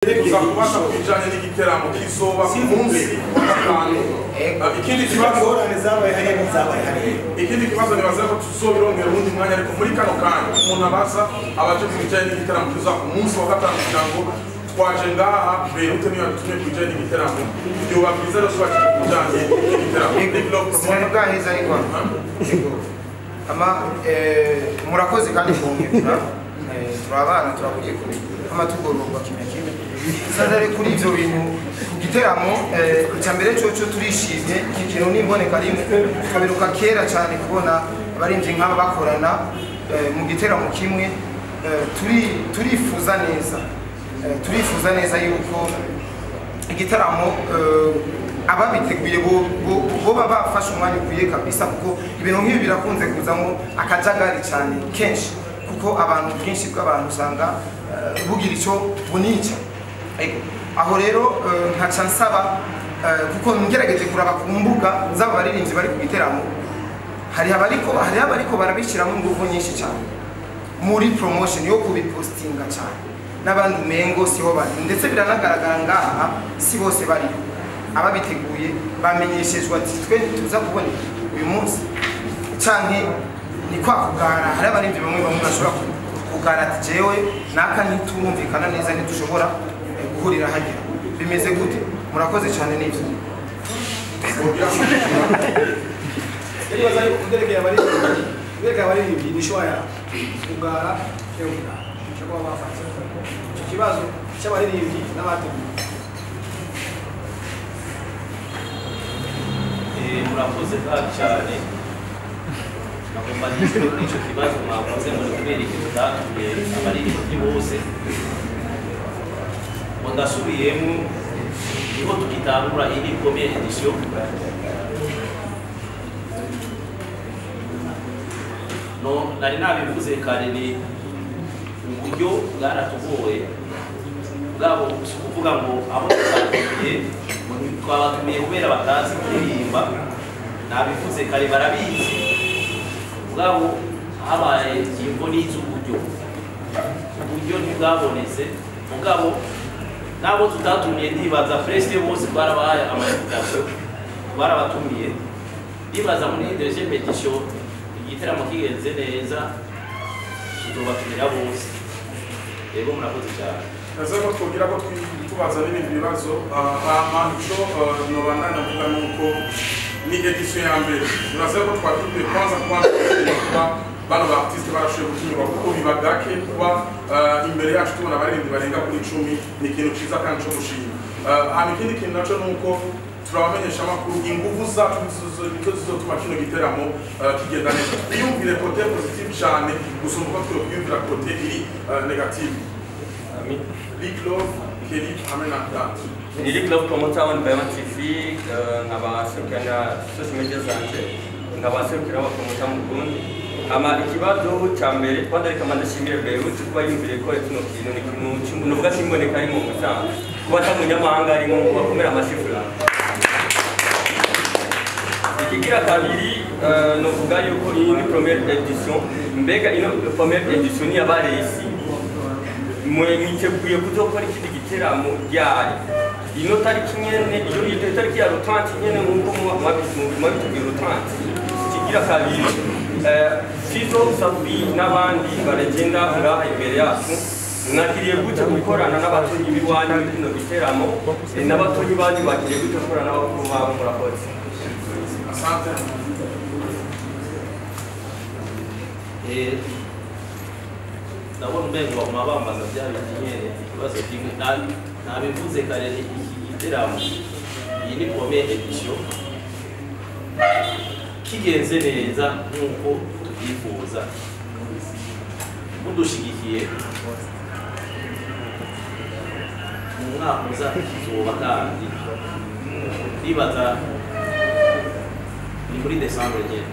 Tuza kubaza ku bijanye n'igiteramo kizoba ku munsi wa gatanu. Ikindi kibazo, Ingorane zabaye hariya ntizabaye hariya. Ikindi kibazo nibaza ko tuzobirongera uwundi mwanya, ariko muri kano kanya umuntu abaza abaje ku bijanye n'igiteramo kizoba ku munsi wa gatanu, kugira ngo twaje ngaha, Beirut niyo yadutumye ku bijanye n'igiteramo. Vyoba byiza rero tubajije ku bijanye n'igiteramo. Big Love Sinari Promoter. bwaheza, ariko ama murakoze kandi kunkebura. Turabana, turakugiye kure, ama tugororwa kimwe kimwe. Sasa rero kuri ivyo bintu ku giteramo, icya mbere coco turishimye. Iki kintu n'imboneka rimwe, tukabiruka kera cyane kubona abarimvyi nk'aba bakorana mu giteramo kimwe. Turifuza neza, turifuza neza yuko igitaramo ababiteguye boba bafashe umwanya ukwiye kabisa, kuko ibintu nk'ibi birakunze kuzamo akajagari cyane kenshi, kuko abantu, bwinshi bw'abantu usanga bugira icyo bunica. Ego. Aho rero nkaca nsaba, kuko ngerageje kuraba ku mbuga z'aba baririmbyi bari ku giteramo, hariho abariko barabishyiramo ingufu nyinshi cyane muri promotion yo kubipostinga cyane, n'abandi umengo siho bari, ndetse biranagaragara ngaha si bose bariho. Ababiteguye bamenyeshejwe ati twe ntituza kuboneka uyu munsi, canke ni kwa kugara? Hari abarimvyi bamwe bamwe bashobora kugara ati jewe naka ntiturumvikana neza, ntidushobora guhurira hajya. Bimeze gute? Murakoze cyane, n'ivyo. Nibaza yuko ugerekeye abaririmbyi ni choix yabo kugara cyangwa kugara cyo kuba bafata icyo kibazo cy'abaririmbyi n'abateguye. Murakoze kandi cyane. Nagomba nishyure kuri icyo kibazo mwakoze muri kubera iki tutatumiye abaririmbyi bose. Ngo ndasubiyemo, niho tugitangura, iyi ni première édition. No nari nabivuze kare, ni uburyo bwaratugoye bwabo. Si ukuvuga ngo abo tutatumiye ngo twabatumiye kubera batazi kuririmba. Nabivuze kare, barabizi. Bwabo habaye imvo n'iz'uburyo, uburyo ntibwabonetse. Mugabo nabo tutatumiye, ndibaza presque bose twarabahaye ama invitation, twarabatumiye. Ndibaza muri deuxième édition, igiteramo kigenze neza, tuzobatumira bose. Yego, murakoze cyane. Ese ko twogira ko tubaza n'ibindi bibazo, hama ico nobandanya mvuga nuko ni édition ya mbere. Nibaza ko twari kwanza kubanza kuba bano ba artiste barashoboye gutumirwa, kuko biba gake kuba imbere yacu tubona abaririmbyi barenga kuri 10. Ni ikintu ciza kandi co gushima. Hama ikindi kintu naco nuko turabamenyesha amakuru, inguvu zacu nizo zizotuma kino giteramo kigenda neza. Twiyumvire côté positive cyane gusumba uko twokwiyumvira côté iri négative. Big Love, Kelly hamwe na Dante. Ni Big Love Promoter on Bayama TV, nkaba serukira na social media zanje, nkaba serukira abapromota mu Burundi. Ama ikibazo cya mbere kwanza, reka ndashimire Beirut kuba yumvire ko kino kintu ni ikintu nuvuga kimboneka ari mu busanzwe, kuba ata munyamahanga arimo ngo bakomere amashifura. Ikigira kabiri, novuga yuko iyi ni première édition. Mbega ino première édition ni yabaresi, mwe mwiteguye kuzokora ikindi giteramo ryari? Ino tariki nyene, iyo tariki ya le 30 nyene, nkuko mwabiteguye le 30? Ikigira kabiri, Fizo Safi n'abandi baragenda ngaha imbere yacu, mwakiriye gute gukorana n'abatonyi b'iwanyu muri kino giteramo? N'abatonyi banyu bakiriye gute gukorana n'abakuru babo? Murakoze. Asante. Ndabona umengo baguma bambaza bya bindi nyene, ikibazo kimwe. Nabivuze kare, ni iki giteramo, iyi ni première édition. Kigenze neza nk'uko tubyifuza, mudushigikiye, mu mwaka uza kizoba kandi. Ndibaza ni muri décembre nyene.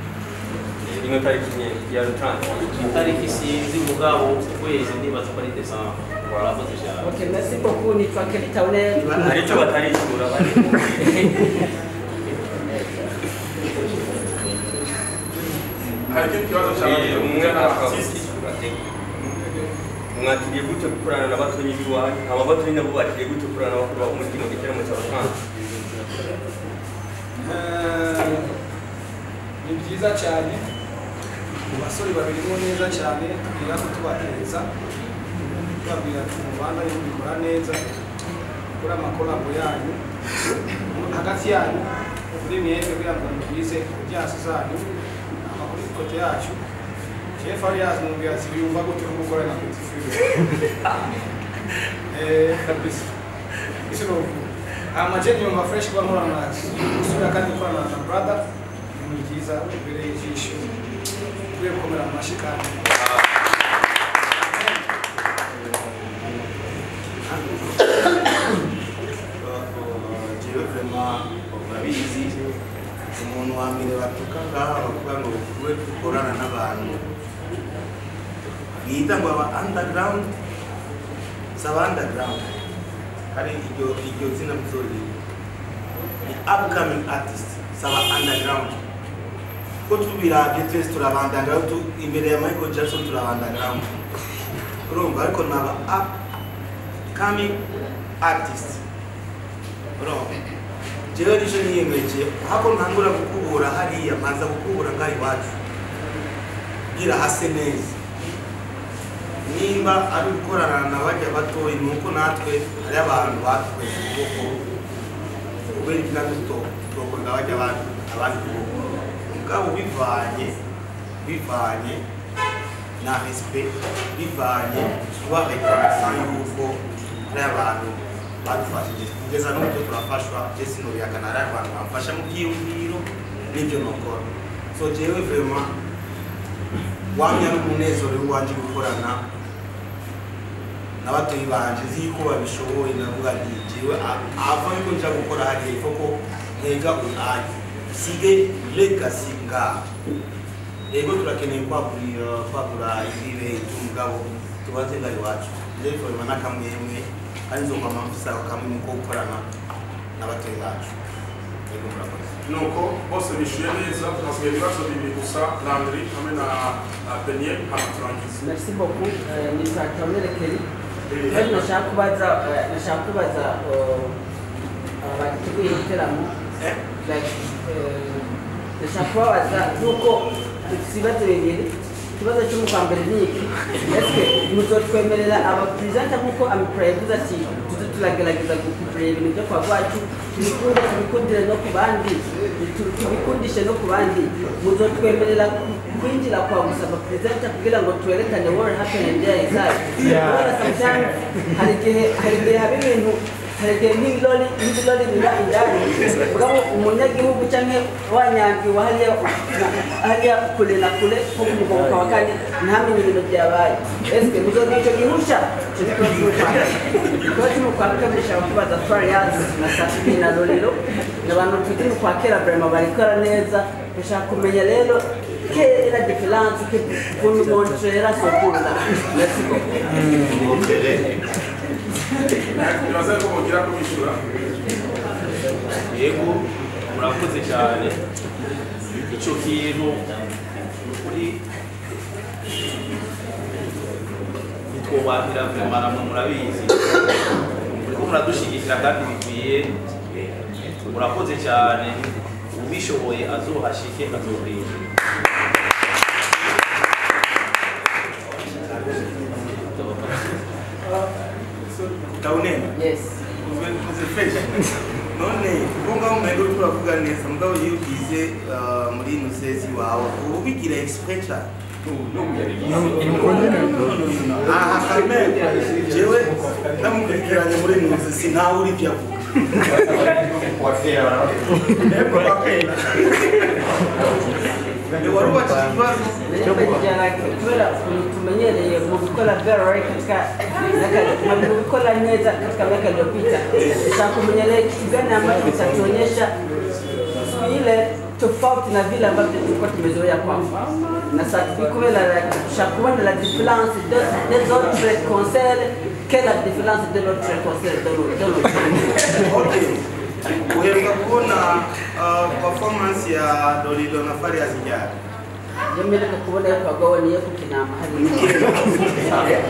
Ino tariki nyene ya le 30? Itariki sinzi, mugabo ukwezi ndibaza ko ari décembre. Murakoze cyane. Ok, merci beaucoup. Nitwa Kelly Towner. Hari icyo batarishura bari. Hari ikindi kibazo cya Umwe artiste? Akaba. Mwakiriye gute gukorana na batonyi b'iwanyu? Aba batonyi nabo bakiriye gute gukorana na bakuru babo muri kino giteramo cya Vacances? Ni byiza cyane, ku basore babirimo neza cyane, tubwira ko tubahereza, tubabwira ati mubanda mubikora neza, mukore ama collabo yanyu hagati yanyu kuri mwebwe kugira ngo mugwize audience zanyu. Amakuru côté yacu, Chef Arias mubwira ati yumva gute ko gukora na Petit Frere? Kabisa isi no amaje yumva fresh kuba nkorana na gusubira kandi gukorana na brother ni byiza, bibereye ijisho, ukwiye gukomera mu mashyi kandi. Jewe vraiment urabizi, umuntu wa mbere batuka ngaha bavuga ngo tube dukorana n'abantu bita ngo aba underground, si aba underground, hari iryo zina muzori ni upcoming artist, si aba underground. Ko tubiravye twese turaba underground, imbere ya Michael Jackson turaba underground, urumva, ariko ni aba upcoming artist, urumva. Jewe nico niyemeje, hako ntangura gukubura hariya, mbanza gukubura ngaha iwacu kugira hase neza. Nimba ari gukorana na bajya batoyi, ni uko natwe hari abantu batukweze ukuboko, kubera iki natwe tutokorera bajya abandi ukuboko. Mugabo bivanye na respect, bivanye kuba reconnaissant yuko hari abantu badufashije kugeza n'ubu turafashwa. Je sinobihakana, hari abantu bamfasha mu byiyumviro n'ibyo nokora. So jewe vraiment wamya n'umunezero w'iwanje gukorana n'abatoyi banje, nzi yuko babishoboye. Ndavuga nti jewe ava yuko nja gukora hariya ifo ko ntega uyanjye usige legacy ngaha. Yego turakeneye kwagura imbibe y'umugabo, tubanze ngaha iwacu. Jewe vraiment n'akamwemwe kandi nzokwama mfise ako kamwe ko gukorana n'abatoyi bacu. Yego murakoze. Nuko bose bishuye neza, hasigaye ibibazo bibiri gusa, Landry hamwe na Daniel, hama turangize. Merci beaucoup. Nitwa Tawere Kelly. Rero nashaka kubaza abateguye igiteramo, like, ndashaka kubabaza nuko dufite ibibazo bibiri. Ikibazo cyo mu kwa mbere ni iki: eske muzotwemerera aba presenter, nkuko Amipra yavuze ati tuze turagerageza gukupurira ibintu byo kwa rwacu, tubikunde, tubikundire no ku bandi, tubikundishe no ku bandi, muzotwemerera kwinjira kwa gusa aba presenter kugira ngo twerekane what happened there inside? Kubera sometimes hari igihe haba ibintu, hari igihe nk'ibirori biba indani, mugabo umunyagihugu canke wanyangi wa hariya kure na kure nko ku mugoboka wa kane ntamenye ibintu byabaye. Eske muzogira ico gihusha? Ico ni ikibazo c'umukwa. Ikibazo c'umukwa kabiri, nshaka kubaza Farias na Safi na Lolilo, ni abantu twita mu kwa kera, vraiment barikora neza. Ndashaka kumenya rero quelle est la différence que vous nous montrerez ce jour-là. Merci beaucoup. Nibaza ko bogira kubishura. Yego, murakoze cyane. Icyo kintu kuri ntitwobahira vraiment, namwe murabizi, muriko muradushigikira kandi bikwiye. Murakoze cyane. Ubishoboye azohashike, azohera. Tawunena. Yes. Uze fresh. None ubwo ngaho umenga uriko uravuga neza, mugabo iyo ugize muri nusezi wawe uba ubigira exprès cyane. Aha kame jewe ndamukurikiranye muri nuze, sintawe uri ibyo avuga. Ego wakera. Wari ubakije ikibazo. Kubera ukuntu tumenyereye mu gukora very katika mu gukora neza katika miaka iliyopita, nataka kumenya leo kitu gani ambacho kitatuonyesha siku ile tofauti na vile ambavyo tulikuwa tumezoea kwamba na sasa kubera kubona la différence des autres concerts, quelle est la différence de l'autre concert de l'autre? Okay. Uheruka kubona performance ya Dolido na Farious ryari? Yemereka kubona yuko agawe niyo kukinama hari.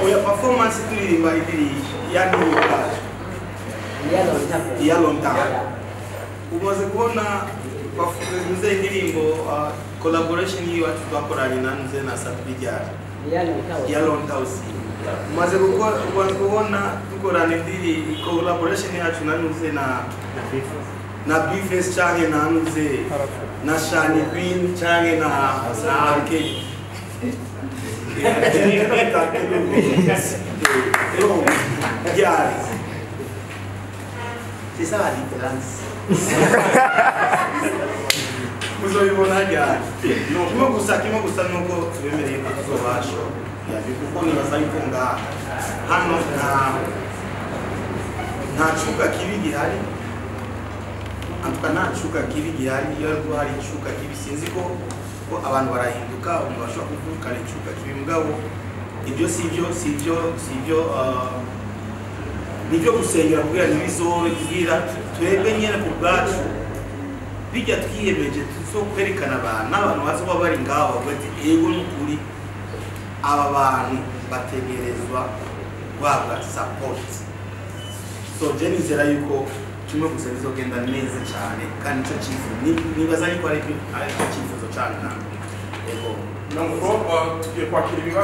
Oya performance turirimba idiri ya nuka. Ya lonta. Umaze kubona bafuze indirimbo collaboration yiwacu twakoranye na Nze na Satbigyar. Ya lonta usi. Umaze kubona dukorana indiri collaboration yacu na Nze na Bifes canke na Nze na Shani Queen canke na RK. C'est ça la différence. Muzobibona ryari? Kimwe gusa nuko tubemereye ko tuzobasha kuko nibaza yuko ngaha hano nta cuka kibi gihari. Antuka nta cuka kibi gihari. Iyo ariko hari icuka kibi sinzi ko abantu barahinduka, umuntu bashobora kuvukana icuka kibi, mugabo ibyo sivyo nibyo gusengera kugira ntibizobe, kugira twebwe nyene ku bwacu bijya twiyemeje tuzokwerekana abantu n'abantu bazoba bari ngaho bavuga ati ego n'ukuri aba bantu bategerezwa guhabwa support. So je nizera yuko kimwe gusa bizogenda neza cyane kandi nicyo cyifuzo nibaza yuko ari cyo cyifuzo cyane. Ego nuko tugiye kwakira ibibazo.